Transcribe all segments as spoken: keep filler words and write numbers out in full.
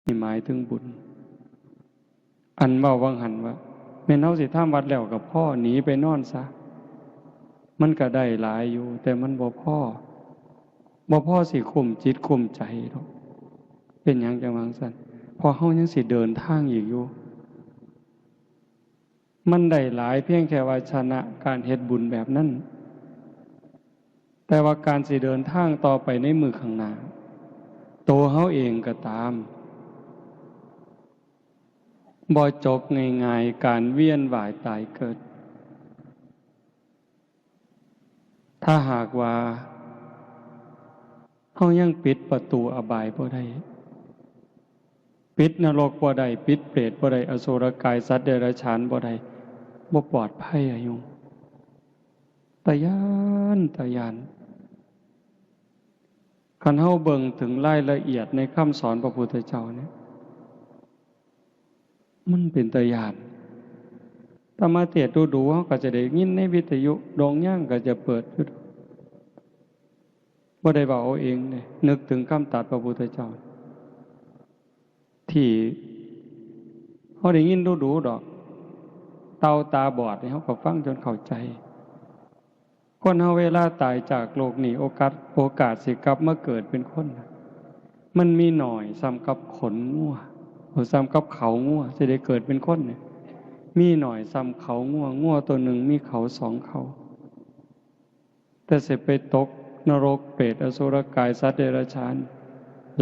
นี่หมายถึงบุญ อันเว้าวังหั้นว่า แม่นเฮาสิทำวัดแล้วก็พอ หนีไปนอนซะ มันก็ได้หลายอยู่ แต่มันบ่พอ บ่พอสิคุ้มจิตคุ้มใจดอก เป็นหยังจังว่าจั่งซั้น เพราะเฮายังสิเดินทางอีกอยู่ มันได้หลายเพียงแค่ว่าชนะการเฮ็ดบุญแบบนั้น แต่ว่าการสิเดินทางต่อไปในมื้อข้างหน้า ตัวเฮาเองก็ตาม บ่จบง่ายๆ การเวียนว่ายตายเกิด ถ้าหากว่าเฮายังปิดประตูอบายบ่ได้ ปิดนรกบ่ได้ ปิดเปรตบ่ได้ อสุรกายสัตว์เดรัจฉานบ่ได้ บ่ปลอดภัยอะโยม ตาย้าน ตาย้าน คันเฮาเบิ่งถึงรายละเอียดในคำสอนพระพุทธเจ้าเนี่ย มันเป็นตาย้าน ธรรมเทศน์ดูๆ เฮาก็จะได้ยินในวิทยุ โด่งย่างก็จะเปิดอยู่ บ่ได้เว้าเอาเองเด้ นึกถึงคำตรัสพระพุทธเจ้า ที่เฮาได้ยินดูๆ ดอก เต่าตาบอดนี่เฮาก็ฟังจนเข้าใจ คนเฮาเวลาตายจากโลกนี้ โอกาส โอกาสสิกลับมาเกิดเป็นคนน่ะ มันมีน้อยส่ำกับขนงัว โอ้ ส่ำกับเขางัว สิได้เกิดเป็นคนเนี่ย มีน้อยส่ำเขางัว งัวตัวหนึ่งมีเขาสองเขา แต่สิไปตกนรกเปรตอสุรกายสัตว์เดรัจฉาน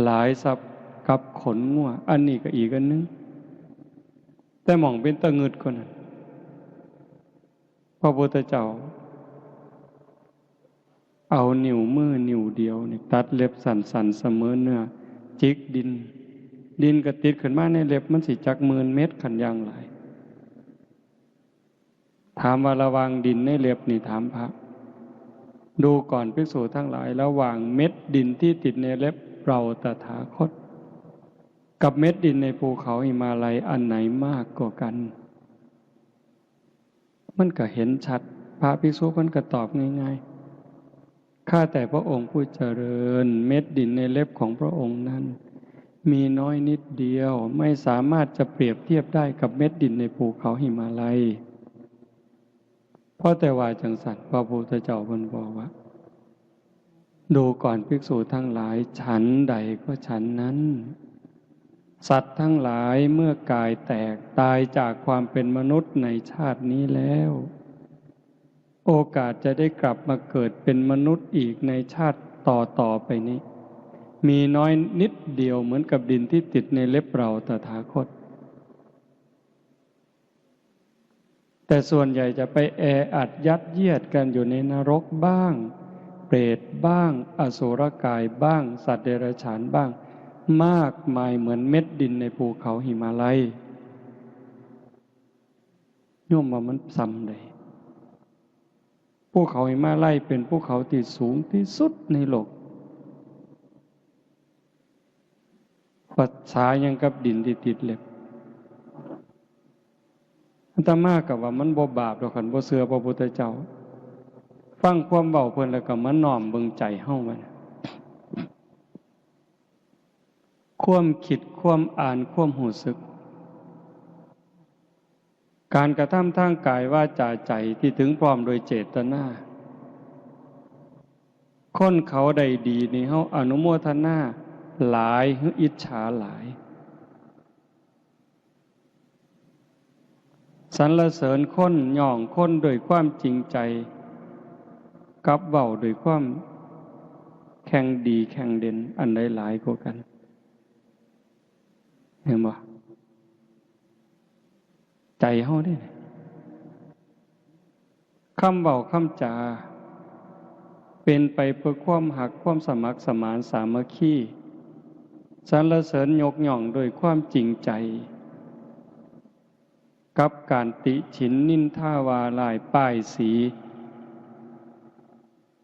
หลายส่ำกับขนงัว อันนี้ก็อีกอันหนึ่ง แต่หม่องเป็นตะงึดกว่านั้น พระพุทธเจ้า เอานิ้วมือนิ้วเดียวนี่ตัดเล็บสั้นๆ เสมอเนื้อ จิกดิน ดินก็ติดขึ้นมาในเล็บ มันสิจักหมื่นเม็ดคันอย่างหลาย ถามว่าระหว่างดินในเล็บนี่ ถามพระ ดูก่อนภิกษุทั้งหลาย ระหว่างเม็ดดินที่ติดในเล็บเราตถาคต กับเม็ดดินในภูเขาหิมาลัย อันไหนมากกว่ากัน มันก็เห็นชัด พระภิกษุมันก็ตอบง่ายๆ ข้าแต่พระองค์ผู้เจริญ เม็ดดินในเล็บของพระองค์นั้น มีน้อยนิดเดียว ไม่สามารถจะเปรียบเทียบได้กับเม็ดดินในภูเขาหิมาลัย เพราะแต่ว่าจังสัน พระพุทธเจ้าเพิ่นบอกว่า ดูก่อนภิกษุทั้งหลาย ฉันใดก็ฉันนั้น สัตว์ทั้งหลายเมื่อกายแตก ตายจากความเป็นมนุษย์ในชาตินี้แล้ว โอกาสจะได้กลับมาเกิดเป็นมนุษย์อีกในชาติต่อๆ ไปนี้ มีน้อยนิดเดียวเหมือนกับดินที่ติดในเล็บเราตถาคต แต่ส่วนใหญ่จะไปแออัดยัดเยียดกันอยู่ในนรกบ้าง เปรตบ้าง อสุรกายบ้าง สัตว์เดรัจฉานบ้าง มากมายเหมือนเม็ดดินในภูเขาหิมาลัย โยมว่ามันส่ำใด ภูเขาหิมาลัยเป็นภูเขาที่สูงที่สุดในโลก ภาษายังกับดินที่ติดเล็บ อาตมาก็ว่ามันบ่บาปดอก คันบ่เชื่อพระพุทธเจ้า ฟังความเว้าเพิ่นแล้วก็มาน้อมเบิ่งใจเฮามัน ความคิด ความอ่าน ความรู้สึก การกระทำทางกาย วาจา ใจที่ถึงพร้อมโดยเจตนา คนเขาได้ดีนี่ เฮาอนุโมทนาหลายหรืออิจฉาหลาย สรรเสริญคน ย่องคนด้วยความจริงใจ กับเว้าด้วยความแข่งดีแข่งเด่น อันใดหลายกว่ากัน เห็นบ่ ใจเฮาเด้ คำเว้าคำจา เป็นไปเพื่อความฮัก ความสมัครสมานสามัคคี สรรเสริญยกย่องด้วยความจริงใจ กับการติฉินนินทาว่าร้ายป้ายสี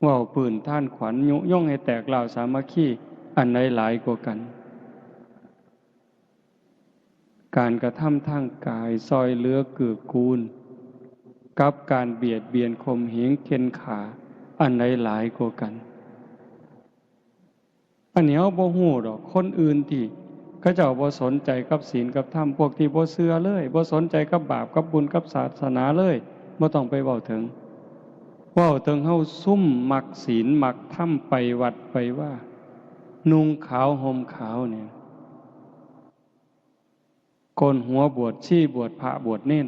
เว้าพื้นท่านขวัญ ยุยงให้แตกร้าวสามัคคี อันใดหลายกว่ากัน การกระทำทางกาย ซอยเหลือเกื้อกูล กับการเบียดเบียนข่มเหงเข่นฆ่า อันใดหลายกว่ากัน อันนี้เฮาบ่ฮู้ดอก คนอื่นที่ เขาเจ้าบ่สนใจกับศีลกับธรรม พวกที่บ่เชื่อเลย บ่สนใจกับบาปกับบุญกับศาสนาเลย บ่ต้องไปเว้าถึง เว้าถึงเฮาซุมมักศีลมักธรรม ไปวัดไปวา นุ่งขาวห่มขาวเนี่ย โกนหัวบวชชี บวชพระบวชเณร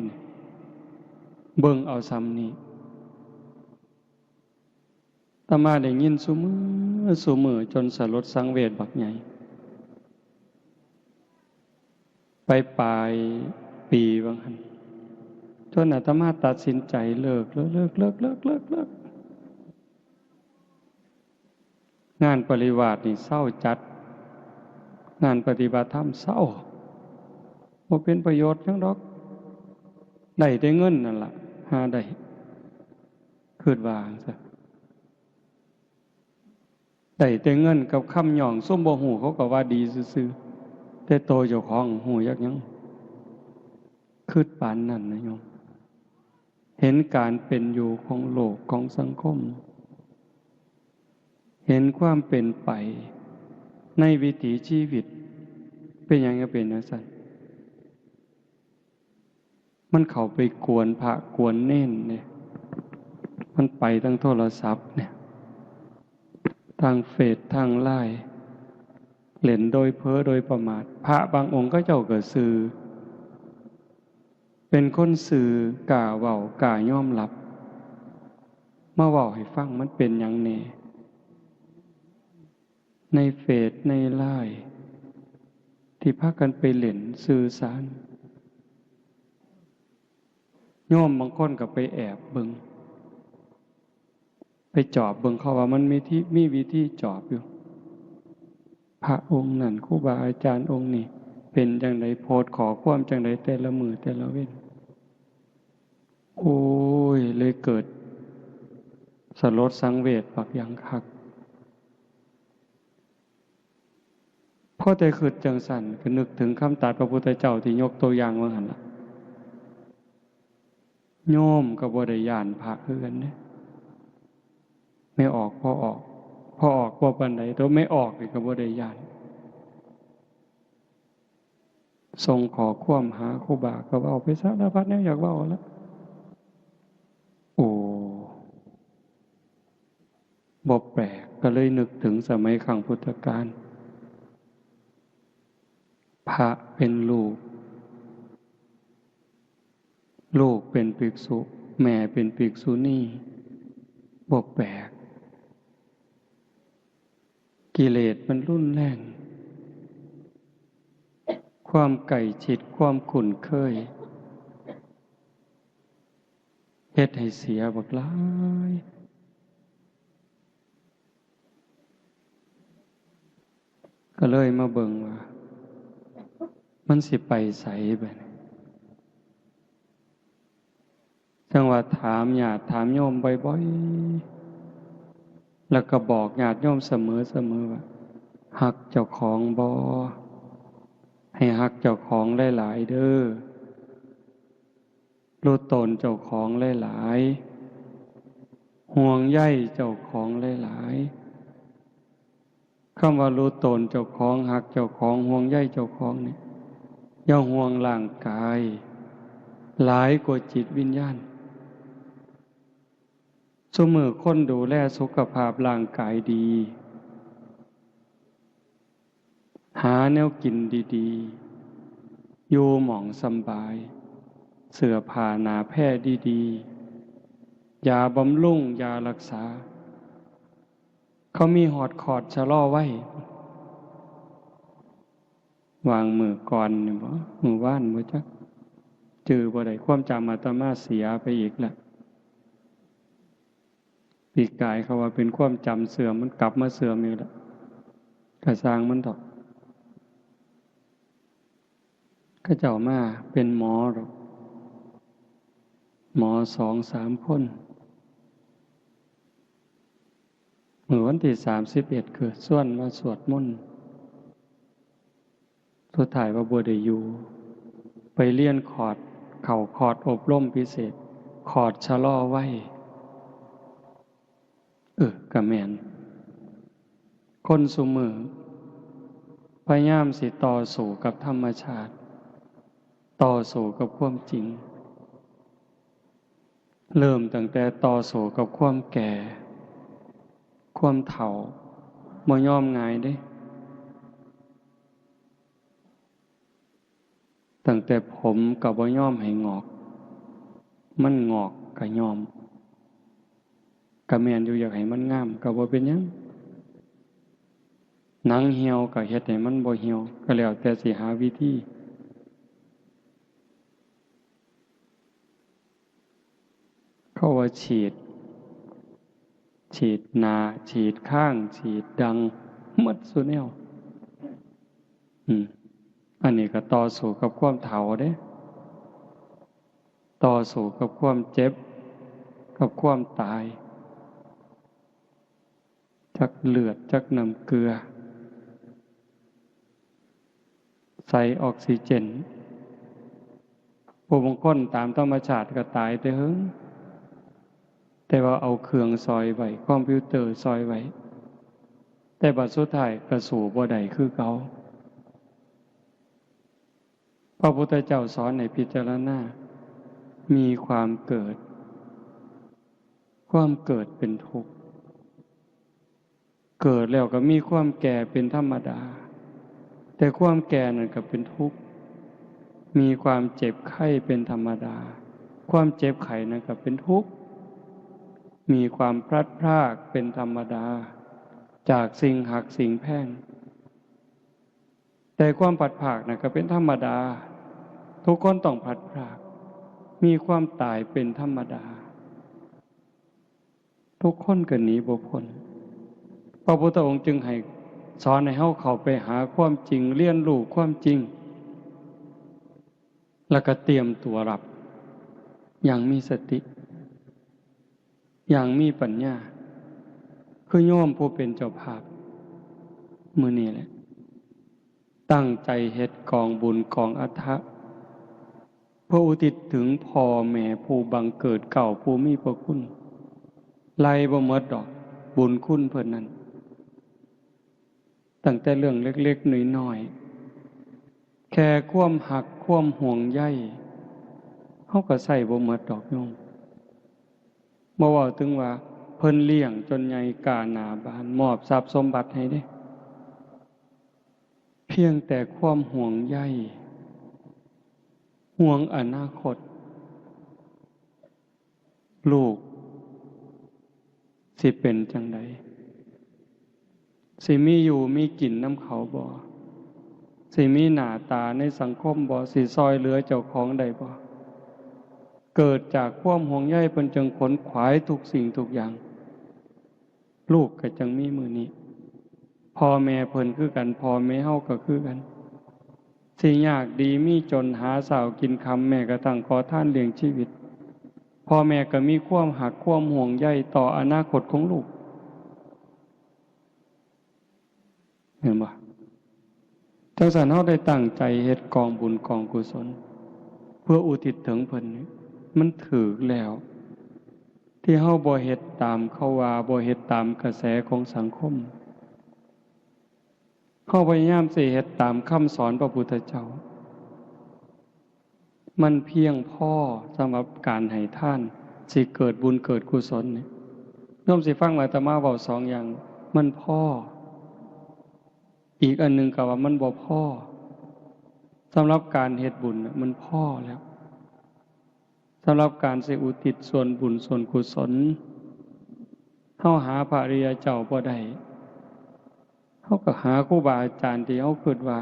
เบิ่งเอาส่ำนี้ อาตมาได้ยินซุมื้อซุมื้อจนสลดสังเวชบักใหญ่ ไปปลายปีว่าหั่น จนอาตมาตัดสินใจเลิก เลิก เลิก เลิก เลิก เลิก เลิก งานปริวาสนี่เซาจัด งานปฏิบัติธรรมเซา บ่เป็นประโยชน์หยังดอก ได้แต่เงินนั่นล่ะ หาได้ คิดว่าจั่งซั้น ได้แต่เงินกับคำย่อง ซุมบ่ฮู้เขาก็ว่าดีซื่อๆ แต่โตเจ้าของฮู้จักหยัง คิดปานนั้นนะโยม เห็นการเป็นอยู่ของโลกของสังคม เห็นความเป็นไปในวิถีชีวิต เป็นหยังจะเป็นจั่งซั้น มันเข้าไปกวนพระกวนเณรเนี่ย มันไปทางโทรศัพท์เนี่ย ทางเฟซ ทางไลน์ เล่นโดยเผลอโดยประมาท พระบางองค์เขาเจ้าก็ซื่อ เป็นคนซื่อ กล้าเว้า กล้ายอมรับ มาเว้าให้ฟัง มันเป็นหยังแหน่ ในเฟซ ในไลน์ ที่พากันไปเล่นสื่อสาร โยมบางคนก็ไปแอบเบิ่ง ไปจอบเบิ่ง เขาว่ามันมีที่ มีวิธีจอบอยู่ พระองค์นั้น ครูบาอาจารย์องค์นี้ เป็นจั่งใด โพสต์ข้อความจั่งใด แต่ละมื้อแต่ละเว็น โอ้ย เลยเกิดสลดสังเวชบักอย่างคัก พอแต่คิดจั่งซั้น ก็นึกถึงคำตรัสพระพุทธเจ้าที่ยกตัวอย่างว่าหั่นล่ะ โยมก็บ่ได้ย้านพระคือกันเด้ แม่ออก พ่อออก พ่อออกบ่ปานใด แต่แม่ออกนี่ก็บ่ได้ย้าน ส่งข้อความหาครูบา ก็เว้าไปสารพัดแนวอยากเว้าละ โอ้ บ่แปลก ก็เลยนึกถึงสมัยครั้งพุทธกาล พระเป็นลูก ลูกเป็นภิกษุ แม่เป็นภิกษุณี บ่แปลก กิเลสมันรุนแรง ความใกล้ชิด ความคุ้นเคย เฮ็ดให้เสียบักหลาย ก็เลยมาเบิ่งว่า มันสิไปไสบัดนี้ จั่งว่าถามญาติถามโยมบ่อยๆ แล้วก็บอกญาติโยมเสมอๆ ว่า ฮักเจ้าของบ่ ให้ฮักเจ้าของหลายๆ เด้อ รู้ตนเจ้าของหลายๆ ห่วงใยเจ้าของหลายๆ คำว่ารู้ตนเจ้าของ ฮักเจ้าของ ห่วงใยเจ้าของนี่ อย่าห่วงร่างกาย หลายกว่าจิตวิญญาณ ซุมื้อคนดูแลสุขภาพร่างกายดี หาแนวกินดีๆ อยู่หม่องสำบาย เสื้อผ้าหนาแพร่ดีๆ ยาบำรุง ยารักษา เขามีฮอดคอร์สชะลอวัย วางมื้อก่อนนี่บ่ มื้อวานบ่จัก จื่อบ่ได้ ความจำอาตมาเสียไปอีกแล้ว ปีกายเขาว่าเป็นความจำเสื่อม มันกลับมาเสื่อมอีกแล้ว ก็ซ่างมันเถาะ เขาเจ้ามาเป็นหมอดอก หมอสองสามคน มื้อวันที่สามสิบเอ็ด คือชวนมาสวดมนต์ สุดท้ายว่าบ่ได้อยู่ ไปเรียนคอร์ส เข้าคอร์สอบรมพิเศษ คอร์สชะลอวัย เออ ก็แม่น คนซุมื้อ พยายามสิต่อสู้กับธรรมชาติ ต่อสู้กับความจริง เริ่มตั้งแต่ต่อสู้กับความแก่ ความเฒ่า บ่ยอมง่ายเด้ ตั้งแต่ผมก็บ่ยอมให้งอก มันงอกก็ยอม ก็แม่นอยู่ อยากให้มันงามก็บ่เป็นหยัง หนังเหี่ยวก็เฮ็ดให้มันบ่เหี่ยว ก็แล้วแต่สิหาวิธี เขาว่าฉีด ฉีดหน้า ฉีดคาง ฉีดดัง หมดซุแนว อืม อันนี้ก็ต่อสู้กับความเฒ่าเด้ ต่อสู้กับความเจ็บ กับความตาย จักเลือด จักน้ำเกลือ ใส่ออกซิเจน ผู้บางคนตามธรรมชาติก็ตายแต่เหิง แต่ว่าเอาเครื่องซอยไว้ คอมพิวเตอร์ซอยไว้ แต่บัดสุดท้ายก็สู้บ่ได้คือเก่า พระพุทธเจ้าสอนให้พิจารณา มีความเกิด ความเกิดเป็นทุกข์ เกิดแล้วก็มีความแก่เป็นธรรมดา แต่ความแก่นั่นก็เป็นทุกข์ มีความเจ็บไข้เป็นธรรมดา ความเจ็บไข้นั่นก็เป็นทุกข์ มีความพลัดพรากเป็นธรรมดา จากสิ่งฮักสิ่งแพง แต่ความพลัดพรากนั่นก็เป็นธรรมดา ทุกคนต้องพลัดพราก มีความตายเป็นธรรมดา ทุกคนก็หนีบ่พ้น พระพุทธองค์จึงให้สอนให้เฮาเข้าไปหาความจริง เรียนรู้ความจริง แล้วก็เตรียมตัวรับอย่างมีสติ อย่างมีปัญญา คือโยมผู้เป็นเจ้าภาพ มื้อนี้แหละ ตั้งใจเฮ็ดกองบุญกองอัฐะ เพื่ออุทิศถึงพ่อแม่ผู้บังเกิดเกล้าผู้มีพระคุณ ไล่บ่หมดดอกบุญคุณเพิ่นนั้น ตั้งแต่เรื่องเล็กๆน้อยๆ แค่ความฮักความห่วงใย เฮาก็ใช้บ่หมดดอกโยม บ่เว้าถึงว่าเพิ่นเลี้ยงจนใหญ่ก้าหน้าบาน มอบทรัพย์สมบัติให้เด้ เพียงแต่ความห่วงใย ห่วงอนาคต ลูกสิเป็นจั่งใด สิมีอยู่มีกินนำเขาบ่ สิมีหน้าตาในสังคมบ่ สิซอยเหลือเจ้าของได้บ่ เกิดจากความห่วงใย เพิ่นจึงขนขวายทุกสิ่งทุกอย่าง ลูกก็จั่งมีมื้อนี้ พ่อแม่เพิ่นคือกัน พ่อแม่เฮาก็คือกัน สิยากดีมีจน หาเช้ากินค่ำ แม้กระทั่งขอทานเลี้ยงชีวิต พ่อแม่ก็มีความฮักความห่วงใยต่ออนาคตของลูก เห็นบ่ จั่งซั้นเฮาได้ตั้งใจเฮ็ดกองบุญกองกุศล เพื่ออุทิศถึงเพิ่นนี่ มันถูกแล้ว ที่เฮาบ่เฮ็ดตามเขาว่า บ่เฮ็ดตามกระแสของสังคม เฮาพยายามสิเฮ็ดตามคำสอนพระพุทธเจ้า มันเพียงพอสำหรับการให้ทาน สิเกิดบุญเกิดกุศลนี่ โยมสิฟังอาตมาเว้าสองอย่าง มันพอ อีกอันหนึ่งก็ว่ามันบ่พอ สำหรับการเฮ็ดบุญน่ะมันพอแล้ว สำหรับการสิอุทิศส่วนบุญส่วนกุศล เฮาหาพระอริยเจ้าบ่ได้ เฮาก็หาครูบาอาจารย์ที่เฮาคิดว่า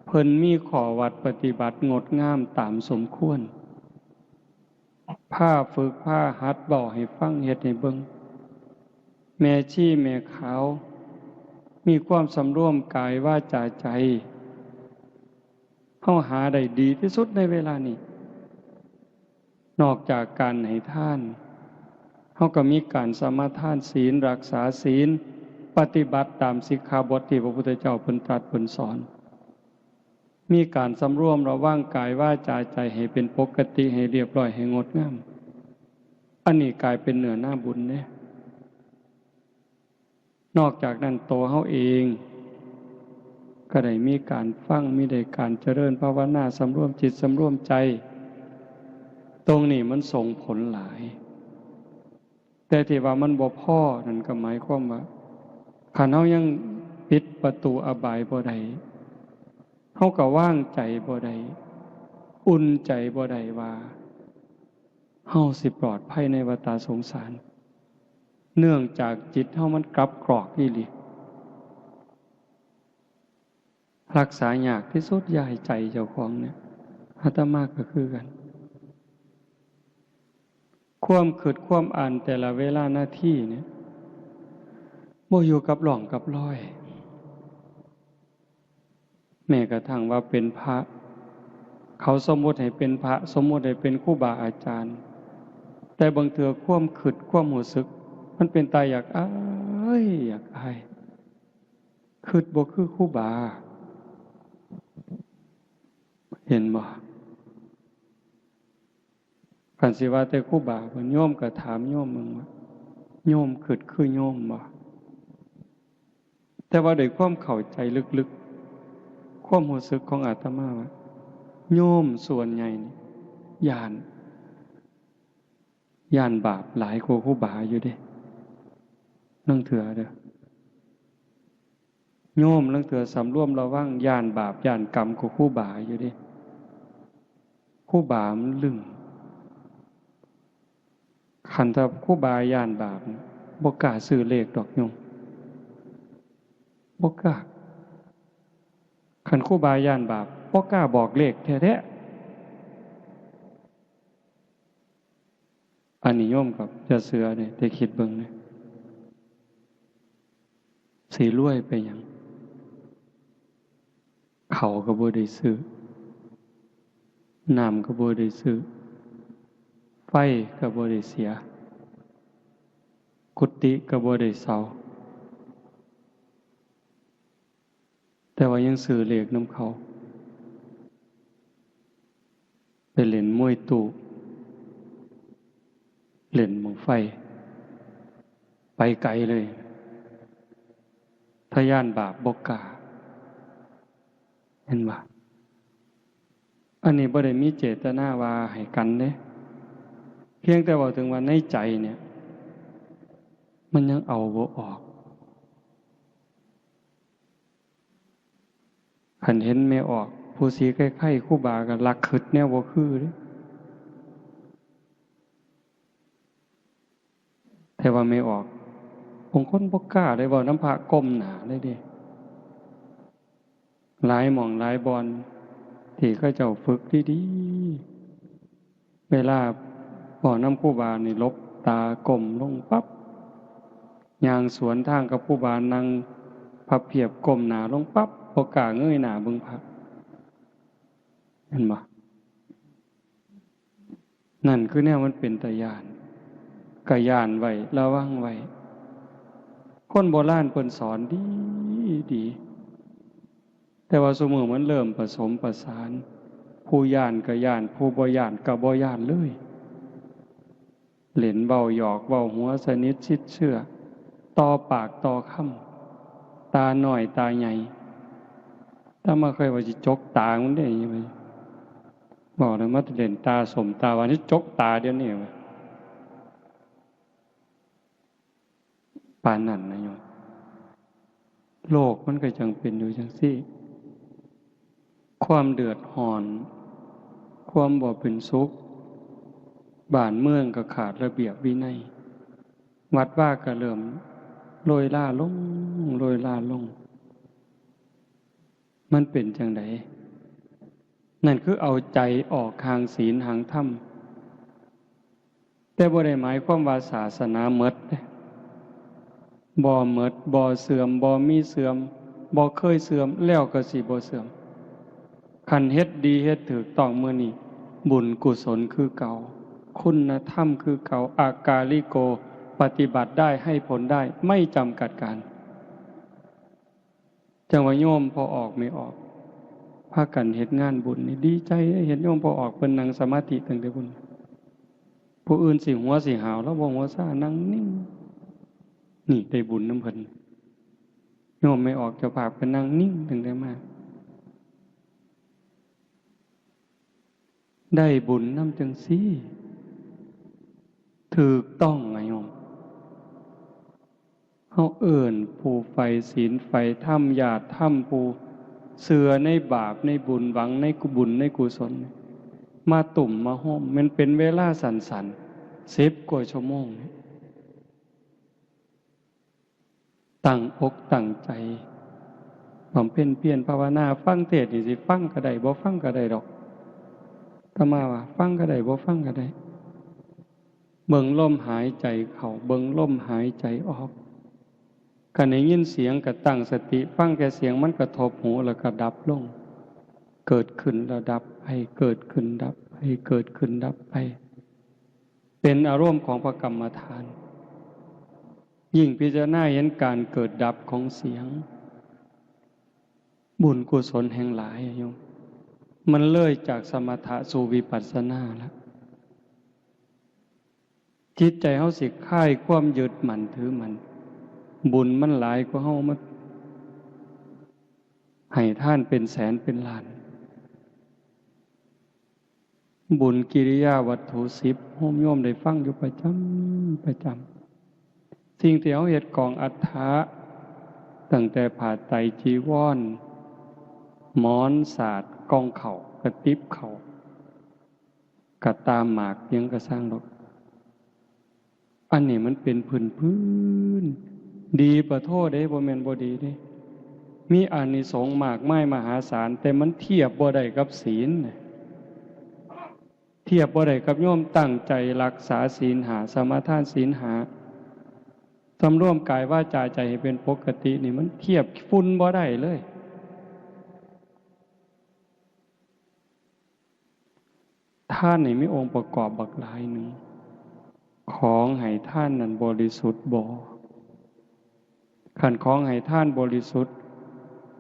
เพิ่นมีข้อวัดปฏิบัติงดงามตามสมควร พาฝึกพาหัด เว้าให้ฟัง เฮ็ดให้เบิ่ง แม่ชีแม่ขาว มีความสำรวมกายวาจาใจ เฮาหาได้ดีที่สุดในเวลานี้ นอกจากการให้ทาน เฮาก็มีการสมาทานศีล รักษาศีล ปฏิบัติตามสิกขาบทที่พระพุทธเจ้าเพิ่นตรัสเพิ่นสอน มีการสำรวมระวังกายวาจาใจให้เป็นปกติ ให้เรียบร้อย ให้งดงาม อันนี้กลายเป็นเนื้อนาบุญเด้ นอกจากนั้น ตัวเฮาเอง ก็ได้มีการฟัง มีได้การเจริญภาวนา สำรวมจิตสำรวมใจ ตรงนี้มันส่งผลหลาย แต่ที่ว่ามันบ่พอนั่นก็หมายความว่า คันเฮายังปิดประตูอบายบ่ได้ เฮาก็วางใจบ่ได้ อุ่นใจบ่ได้ว่า เฮาสิปลอดภัยในวัฏสงสาร เนื่องจากจิตเฮามันกลับกรอกอีหลี รักษายากที่สุด อย่าให้ใจเจ้าของเนี่ย อาตมาก็คือกัน ความคิดความอ่านแต่ละเวลานาทีเนี่ย บ่อยู่กับร่องกับรอย แม้กระทั่งว่าเป็นพระ เขาสมมุติให้เป็นพระ สมมุติให้เป็นครูบาอาจารย์ แต่บางเทื่อความคิดความรู้สึก มันเป็นตาอยากอาย อยากอาย คิดบ่คือครูบา เห็นบ่ คันสิว่าแต่ครูบา โยมก็ถามโยมมึงว่า โยมคิดคือโยมบ่ แต่ว่าด้วยความเข้าใจลึกๆ ความรู้สึกของอาตมาว่า โยมส่วนใหญ่นี่ย้าน ย้านบาปหลายกว่าครูบาอยู่เด้ ลางเทื่อเด้อ โยมลางเทื่อสำรวมระวัง ย้านบาปย้านกรรมกว่าครูบาอยู่เด้ ครูบามันลึง คันถ้าครูบาย้านบาป บ่กล้าซื้อเลขดอกโยม บ่กล้า คันครูบาย้านบาป บ่กล้าบอกเลขแท้ๆ อันนี้โยมก็อย่าเชื่อเด้ แต่คิดเบิ่งเด้ สิรวยไปหยัง ข้าวก็บ่ได้ซื้อ น้ำก็บ่ได้ซื้อ ไฟก็บ่ได้เสีย กุฏิก็บ่ได้เช่า แต่ว่ายังซื้อเลขนำเขา ไปเล่นมวยตู้ เล่นบั้งไฟ ไปไกลเลย ถ้าย้านบาปบ่กล้า เห็นบ่ อันนี้บ่ได้มีเจตนาว่าให้กันเด้ เพียงแต่เว้าถึงว่าในใจเนี่ย มันยังเอาบ่ออก คันเห็นแม่ออก ผู้สีไคๆ ครูบาก็ลักคิดแนวบ่คือเด้ แต่ว่าแม่ออก บางคนบ่กล้าเลยเว้านำพระก้มหน้าเลยเด้ หลายหม่องหลายบ่อน ที่เขาเจ้าฝึกดีๆ เวลาเว้านำครูบานี่หลบตาก้มลงปั๊บ ย่างสวนทางกับครูบา นั่งพับเพียบก้มหน้าลงปั๊บ บ่กล้าเงยหน้าเบิ่งพระ เห็นบ่ นั่นคือแนวมันเป็นตาย้าน ก็ย้านไว้ ระวังไว้ คนโบราณเพิ่นสอนดีดี แต่ว่าซุมื้อมันเริ่มผสมผสาน ผู้ย้านก็ย้าน ผู้บ่ย้านก็บ่ย้านเลย เล่นเว้าหยอกเว้าหัวสนิทชิดเชื่อ ต่อปากต่อคำ ตาน้อยตาใหญ่ อาตมาเคยว่าสิจกตามันเด้ บอกเลย มาเล่นตาส้มตาหวาน สิจกตาเดี๋ยวนี้ ปานนั้นนะโยม โลกมันก็จั่งเป็นอยู่จั่งซี้ ความเดือดร้อน ความบ่เป็นสุข บ้านเมืองก็ขาดระเบียบวินัย วัดวาก็เริ่มโรยราลง โรยราลง มันเป็นจั่งใด นั่นคือเอาใจออกห่างศีลห่างธรรม แต่บ่ได้หมายความว่าศาสนาหมดเด้ บ่หมด บ่เสื่อม บ่มีเสื่อม บ่เคยเสื่อม แล้วก็สิบ่เสื่อม คันเฮ็ดดีเฮ็ดถูกต้องมื้อนี้ บุญกุศลคือเก่า คุณธรรมคือเก่า อากาลิโก ปฏิบัติได้ ให้ผลได้ ไม่จำกัดกาล จั่งว่าโยมพ่อออกแม่ออก พากันเฮ็ดงานบุญนี่ดีใจเด้ เห็นโยมพ่อออกเพิ่นนั่งสมาธิตั้งแต่พุ้น ผู้อื่นสิหัวสิหาว ลาวบ่หัวซ่า นั่งนิ่ง นี่ได้บุญนำเพิ่น โยมแม่ออกเจ้าภาพก็นั่งนิ่งตั้งแต่มา ได้บุญนำจั่งซี้ ถูกต้องอะโยม เฮาเอิ้นผู้ใฝ่ศีลใฝ่ธรรม ญาติธรรม ผู้เชื่อในบาปในบุญ หวังในกุบุญในกุศล มาตุ้มมาโฮม มันเป็นเวลาสั้นๆ สิบกว่าชั่วโมงนี่ ตั้งอกตั้งใจบำเพ็ญเพียรภาวนา ฟังเทศน์นี่สิฟังก็ได้ บ่ฟังก็ได้ดอก อาตมาว่าฟังก็ได้ บ่ฟังก็ได้ เบิ่งลมหายใจเข้า เบิ่งลมหายใจออก คันได้ยินเสียงก็ตั้งสติฟังแค่เสียงมันกระทบหูแล้วก็ดับลง เกิดขึ้นแล้วดับไป เกิดขึ้นดับไป เกิดขึ้นดับไป เป็นอารมณ์ของพระกรรมฐาน ยิ่งพิจารณาเห็นการเกิดดับของเสียง บุญกุศลแห่งหลายอะโยม มันเลยจากสมถะสู่วิปัสสนาแล้ว จิตใจเฮาสิคลายความยึดมั่นถือมั่น บุญมันหลายกว่าเฮามาให้ทานเป็นแสนเป็นล้าน บุญกิริยาวัตถุสิบ โยมได้ฟังอยู่ประจำประจำ สิ่งที่เฮาเฮ็ด กองอัฐะ ตั้งแต่ผ้าไตรจีวร หมอนสาด กองข้าว กระติบข้าว กะตามหมากหยังกะซ่างดอก อันนี้มันเป็นพื้นๆ ดีปะโทเด้ บ่แม่นบ่ดีเด้ มีอานิสงส์มากมายมหาศาล แต่มันเทียบบ่ได้กับศีลน่ะ เทียบบ่ได้กับโยมตั้งใจรักษาศีลห้า สมาทานศีลห้า สำรวมกายวาจาใจให้เป็นปกตินี่ มันเทียบฝุ่นบ่ได้เลย ทานนี่มีองค์ประกอบบักหลายหนึ่ง ของให้ทานนั้นบริสุทธิ์บ่ คันของให้ทานบริสุทธิ์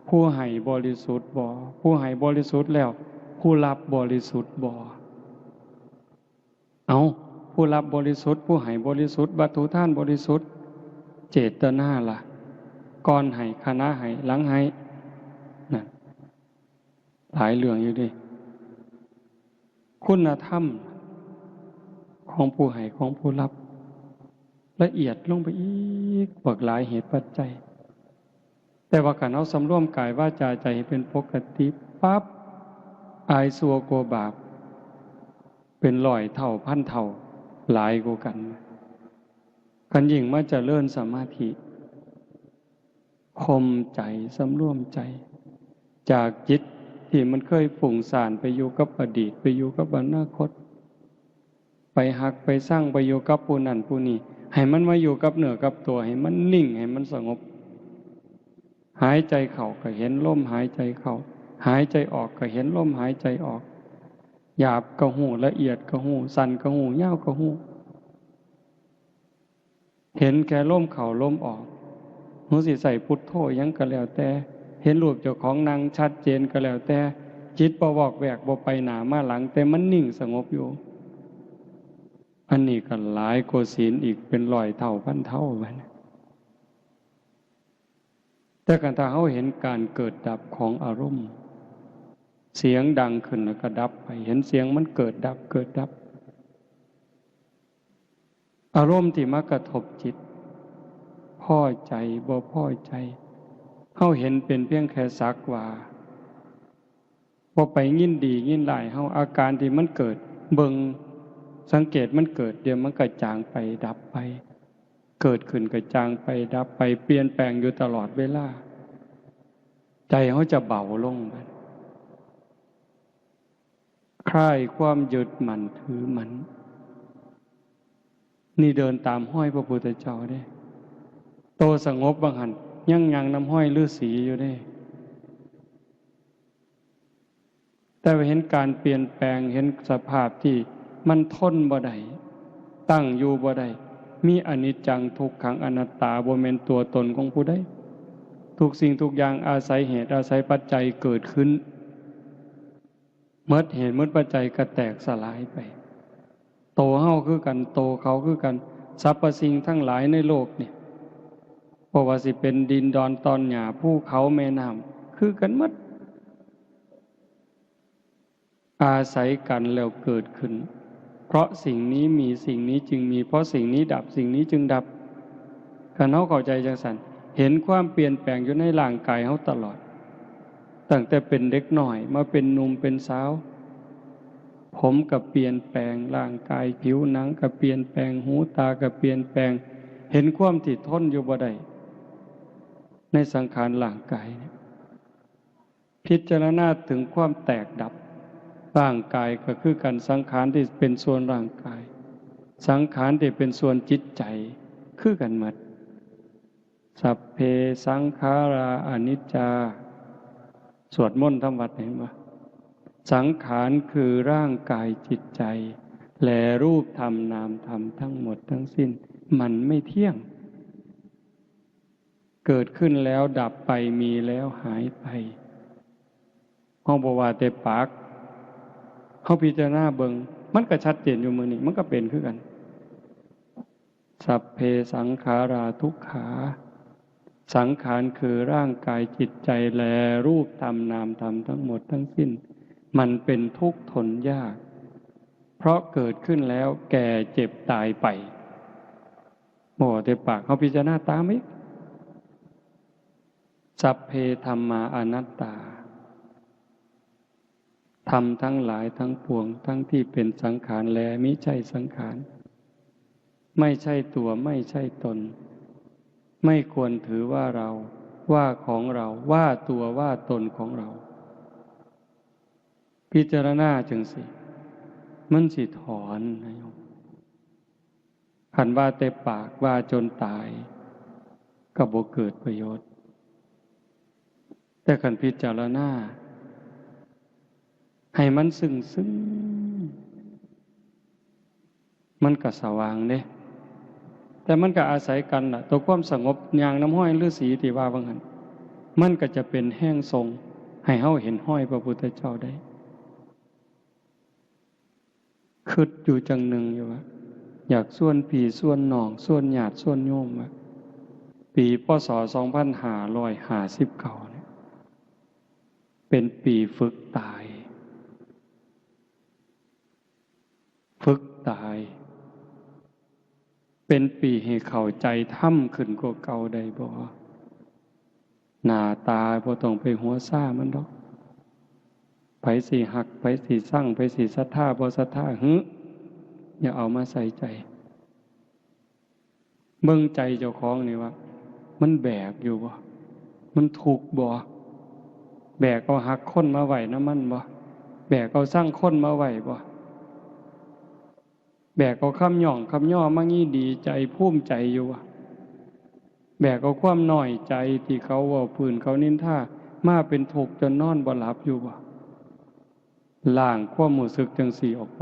ผู้ให้บริสุทธิ์บ่ ผู้ให้บริสุทธิ์แล้ว ผู้รับบริสุทธิ์บ่ เอ้า ผู้รับบริสุทธิ์ ผู้ให้บริสุทธิ์ วัตถุทานบริสุทธิ์ เจตนาล่ะ ก่อนให้ ขณะให้ หลังให้ นั่น หลายเรื่องอยู่เด้ คุณธรรมของผู้ให้ของผู้รับ ละเอียดลงไปอีก บักหลายเหตุปัจจัย แต่ว่าคันเฮาสำรวมกายวาจาใจให้เป็นปกติปั๊บ อายชั่วกลัวบาป เป็นร้อยเท่าพันเท่า หลายกว่ากัน คันยิ่งมาเจริญสมาธิ ข่มใจ สำรวมใจ จากจิตที่มันเคยฟุ้งซ่านไปอยู่กับอดีต ไปอยู่กับอนาคต ไปฮักไปซัง ไปอยู่กับผู้นั้นผู้นี้ ให้มันมาอยู่กับเนื้อกับตัว ให้มันนิ่ง ให้มันสงบ หายใจเข้าก็เห็นลมหายใจเข้า หายใจออกก็เห็นลมหายใจออก หยาบก็ฮู้ ละเอียดก็ฮู้ สั้นก็ฮู้ ยาวก็ฮู้ เห็นแค่ลมเข้าลมออก ฮู้สิใส่พุทโธหยังก็แล้วแต่ เห็นรูปเจ้าของนั่งชัดเจนก็แล้วแต่ จิตบ่วอกแวก บ่ไปหน้ามาหลัง แต่มันนิ่งสงบอยู่ อันนี้ก็หลายกว่าศีลอีกเป็นร้อยเท่าพันเท่าบัดนี้ แต่คันถ้าเฮาเห็นการเกิดดับของอารมณ์ เสียงดังขึ้นแล้วก็ดับไป เห็นเสียงมันเกิดดับ เกิดดับ อารมณ์ที่มากระทบจิต พอใจ บ่พอใจ เฮาเห็นเป็นเพียงแค่สักว่า บ่ไปยินดียินร้าย เฮา อาการที่มันเกิด เบิ่ง สังเกตมันเกิด เดี๋ยวมันก็จางไป ดับไป เกิดขึ้นก็จางไป ดับไป เปลี่ยนแปลงอยู่ตลอดเวลา ใจเฮาจะเบาลง คลายความยึดมั่นถือมั่น นี่เดินตามฮอยพระพุทธเจ้าเด้ โตสงบบ่าหั่น ยังย่างนำฮอยฤๅษีอยู่เด้ แต่ว่าเห็นการเปลี่ยนแปลง เห็นสภาพที่มันทนบ่ได้ ตั้งอยู่บ่ได้ มีอนิจจัง ทุกขัง อนัตตา บ่แม่นตัวตนของผู้ใด ทุกสิ่งทุกอย่างอาศัยเหตุอาศัยปัจจัยเกิดขึ้น หมดเหตุหมดปัจจัยก็แตกสลายไป โตเฮาคือกัน โตเขาคือกัน สรรพสิ่งทั้งหลายในโลกนี่ บ่ว่าสิเป็นดินดอนตอนหญ้า ภูเขาแม่น้ำ คือกันหมด อาศัยกันแล้วเกิดขึ้น เพราะสิ่งนี้มีสิ่งนี้จึงมี เพราะสิ่งนี้ดับสิ่งนี้จึงดับ คันเฮาเข้าใจจั่งซั้น เห็นความเปลี่ยนแปลงอยู่ในร่างกายเฮาตลอด ตั้งแต่เป็นเด็กน้อยมาเป็นหนุ่มเป็นสาว ผมก็เปลี่ยนแปลง ร่างกายผิวหนังก็เปลี่ยนแปลง หูตาก็เปลี่ยนแปลง เห็นความที่ทนอยู่บ่ได้ ในสังขารร่างกายเนี่ย พิจารณาถึงความแตกดับ ร่างกายก็คือกัน สังขารที่เป็นส่วนร่างกาย สังขารที่เป็นส่วนจิตใจ คือกันหมด สัพเพสังขาราอนิจจา สวดมนต์ทำวัดเห็นบ่ สังขารคือร่างกายจิตใจ และรูปธรรมนามธรรมทั้งหมดทั้งสิ้น มันไม่เที่ยง เกิดขึ้นแล้วดับไป มีแล้วหายไป เฮาบ่ว่าแต่ปาก เฮาพิจารณาเบิ่ง มันก็ชัดเจนอยู่มื้อนี้ มันก็เป็นคือกัน สัพเพสังขาราทุกขา สังขารคือร่างกายจิตใจ และรูปธรรมนามธรรมทั้งหมดทั้งสิ้น มันเป็นทุกข์ทนยาก เพราะเกิดขึ้นแล้วแก่เจ็บตายไป บ่แต่ปาก เฮาพิจารณาตามอีก สัพเพธัมมาอนัตตา ธรรมทั้งหลายทั้งปวง ทั้งที่เป็นสังขารและมิใช่สังขาร ไม่ใช่ตัว ไม่ใช่ตน ไม่ควรถือว่าเรา ว่าของเรา ว่าตัว ว่าตนของเรา พิจารณาจั่งซี้ มันสิถอนนะโยม คันว่าแต่ปาก ว่าจนตาย ก็บ่เกิดประโยชน์ แต่คันพิจารณา ให้มันซึ้งๆ มันก็สว่างเด้ แต่มันก็อาศัยกันล่ะ ตัวความสงบ ย่างนำฮอยฤาษีที่ว่าว่าหั่น มันก็จะเป็นแฮงส่งให้เฮาเห็นฮอยพระพุทธเจ้าได้ คิดอยู่จั่งหนึ่งอยู่ว่า อยากชวนพี่ชวนน้อง ชวนญาติชวนโยมว่า ปี พ.ศ. สองพันห้าร้อยห้าสิบเก้า เนี่ย เป็นปีฝึกตาย ฝึกตาย เป็นปีให้เข้าใจธรรมขึ้นกว่าเก่าได้บ่ หน้าตาบ่ต้องไปหัวซ่ามันดอก ไผสิฮัก ไผสิซัง ไผสิศรัทธา บ่ศรัทธา หึ อย่าเอามาใส่ใจ เบิ่งใจเจ้าของนี่ว่า มันแบกอยู่บ่ มันทุกข์บ่ แบกเอาฮักคนมาไว้นำมันบ่ แบกเอาซังคนมาไว้บ่ แบกเอาคำย่องคำย่อมางี้ดีใจภูมิใจอยู่บ่ แบกเอาความน้อยใจที่เขาเว้าพื้นเขานินทามาเป็นทุกข์จนนอนบ่หลับอยู่บ่ ล้างความรู้สึกจั่งซี้ออกไป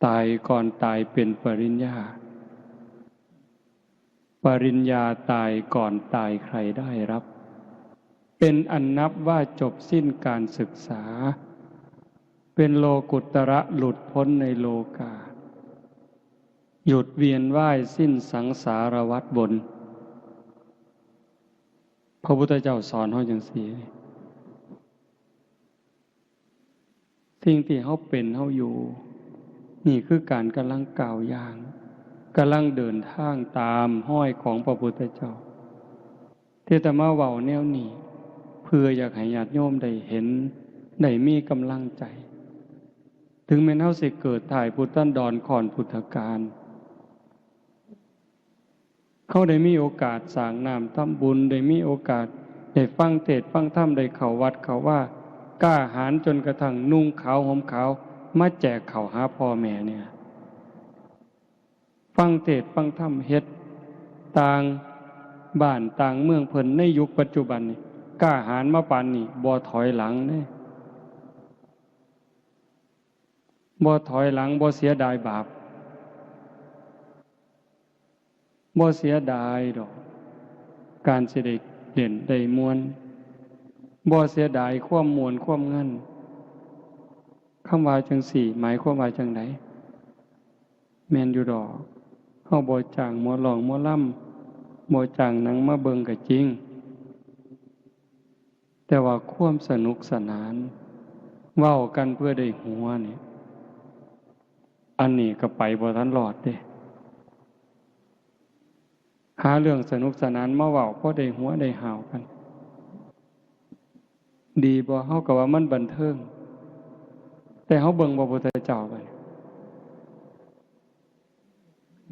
ตายก่อนตายเป็นปริญญา ปริญญาตายก่อนตายใครได้รับ เป็นอันนับว่าจบสิ้นการศึกษา เป็นโลกุตระหลุดพ้นในโลกา หยุดเวียนว่ายสิ้นสังสารวัฏวน พระพุทธเจ้าสอนเฮาจั่งซี้ สิ่งที่เฮาเป็นเฮาอยู่ นี่คือการกำลังก้าวย่าง กำลังเดินทางตามฮอยของพระพุทธเจ้า ที่อาตมาเว้าแนวนี้ เพื่ออยากให้ญาติโยมได้เห็น ได้มีกำลังใจ ถึงแม้นเฮาสิเกิดท้ายพุทธันดรก่อนพุทธกาล เฮาได้มีโอกาสสร้างน้ำทำบุญ ได้มีโอกาสได้ฟังเทศน์ฟังธรรม ได้เข้าวัดเข้าวา กล้าหาญจนกระทั่งนุ่งขาวห่มขาว มาแจกข้าวหาพ่อแม่เนี่ย ฟังเทศน์ฟังธรรม เฮ็ดต่างบ้านต่างเมืองเพิ่น ในยุคปัจจุบันนี่ กล้าหาญมาปานนี้ บ่ถอยหลังเด้ บ่ถอยหลัง บ่เสียดายบาป บ่เสียดายดอก การสิได้เล่นได้ม่วน บ่เสียดายความม่วนความงัน คำว่าจั่งซี้ หมายความว่าจั่งใด แม่นอยู่ดอก เฮาบ่จ้างหมอร้องหมอลำ บ่จ้างหนังมาเบิ่งก็จริง แต่ว่าความสนุกสนาน เว้ากันเพื่อได้หัวนี่ อันนี้ก็ไปบ่ทันรอดเด้ หาเรื่องสนุกสนานมาเว้า พอได้หัวได้ฮาวกัน ดีบ่ เฮาก็ว่ามันบันเทิง แต่เฮาเบิ่งพระพุทธเจ้าบัดนี้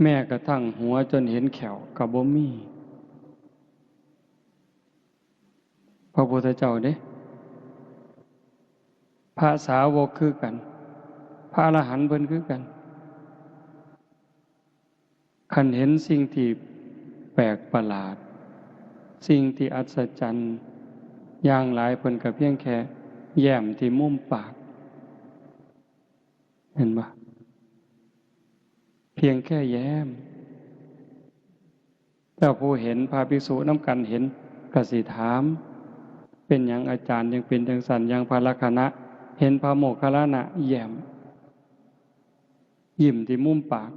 แม้กระทั่งหัวจนเห็นแข้วก็บ่มี พระพุทธเจ้าเด้ พระสาวกคือกัน พระอรหันต์เพิ่นคือกัน คันเห็นสิ่งที่แปลกประหลาด สิ่งที่อัศจรรย์อย่างหลาย เพิ่นก็เพียงแค่แย้มที่มุมปาก เห็นบ่ เพียงแค่แย้ม เจ้าผู้เห็น พระภิกษุนำกันเห็น ก็สิถาม เป็นหยังอาจารย์ยังเป็นจังซั่น อย่างพระลักขณะ เห็นพระโมคคัลลานะแย้ม ยิ้มที่มุมปาก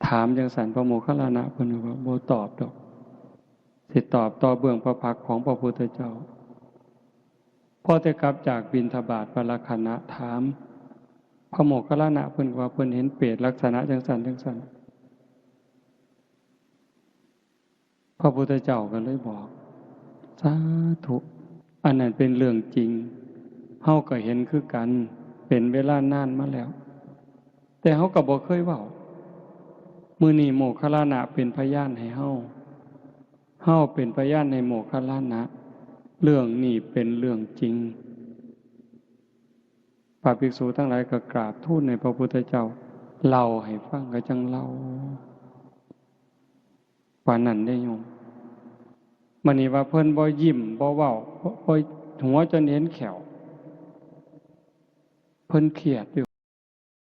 ถามจังซั่น พระโมคคัลลานะเพิ่นว่าบ่ตอบดอก สิตอบต่อเบื้องพระพักตร์ของพระพุทธเจ้า พอแต่กลับจากบิณฑบาต พระลักขณะถาม พระโมคคัลลานะเพิ่นว่าเพิ่นเห็นเปรตลักษณะจังซั่นจังซั่น พระพุทธเจ้าก็เลยบอก สาธุ อันนั้นเป็นเรื่องจริง เฮาก็เห็นคือกัน เป็นเวลานานมาแล้ว แต่เฮาก็บ่เคยเว้า มื้อนี้โมคคัลลานะเป็นพยานให้เฮา เฮาเป็นพยานให้โมคคัลลานะ เรื่องนี้เป็นเรื่องจริง พระภิกษุทั้งหลายก็กราบทูลให้พระพุทธเจ้าเล่าให้ฟัง ก็จั่งเล่า ปานนั้นเด้โยม มื้อนี้ว่าเพิ่นบ่ยิ้มบ่เว้า บ่ บ่หัวจนเห็นแข้ว เพิ่นเครียดอยู่